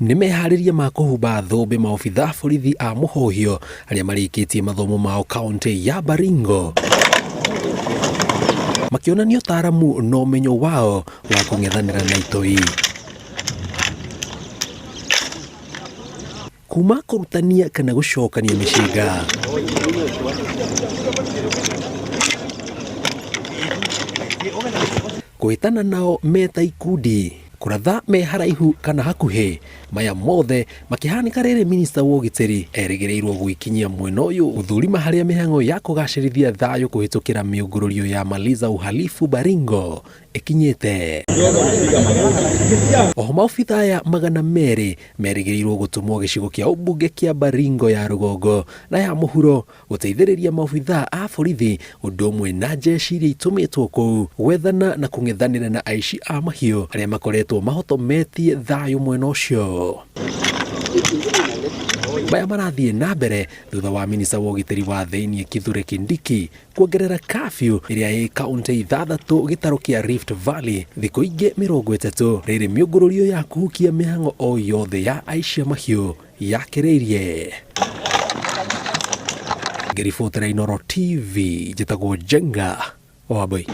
Nĩ meharĩria ma kũhumba thũmbĩ maobitha borithi a mũhũhio arĩa marĩkĩtie mathomo mao kaunti ya Baringo makĩonania ũtaaramu na ũmenyo wao wa kũng'ethanĩra na itoi. Kuma kũrutania kana gũcokania mĩcinga. Kũhĩtana nao me ta ikundi, kũratha me haraihu kana hakuhĩ, maya mothe makĩhanĩka rĩrĩ minista wa ũgitĩri erĩgĩrĩirwo gwĩkinyia mwena ũyũ gũthũrima harĩa mĩhang'o ya kũgacĩrithia thayũ kũhĩtũkĩra mĩũngũrũrio ya Maliza Uhalifu Baringo ĩkinyĩte. Oho maobitha aya 200 merĩgĩrĩirwo gũtũmwo gĩcigo kĩa ũmbunge kĩa Baringo ya rũgongo na ya mũhuro gũteithĩrĩria maobitha a borithi ũndũ ũmwe na jeshi iria itũmĩtwo kũu gwethana na kũng'ethanĩra na aici a mahiũ arĩa makoretwo mahotometie thayũ mwena ũcio. Maya marathiĩ na mbere thutha wa minista wa ũgitĩri wa thĩinĩ Kithure Kindiki kuongerera curfew ĩrĩa ĩ kaunti ithathatũ gĩtarũ kĩa Rift Valley thikũ ingĩ 30 rĩrĩ mĩũngũrũrio ya kũhukia mĩhang'o o yothe ya aici a mahiũ yakĩrĩirie. Ngĩribotera Inooro TV njĩtagwo Njenga Wambui.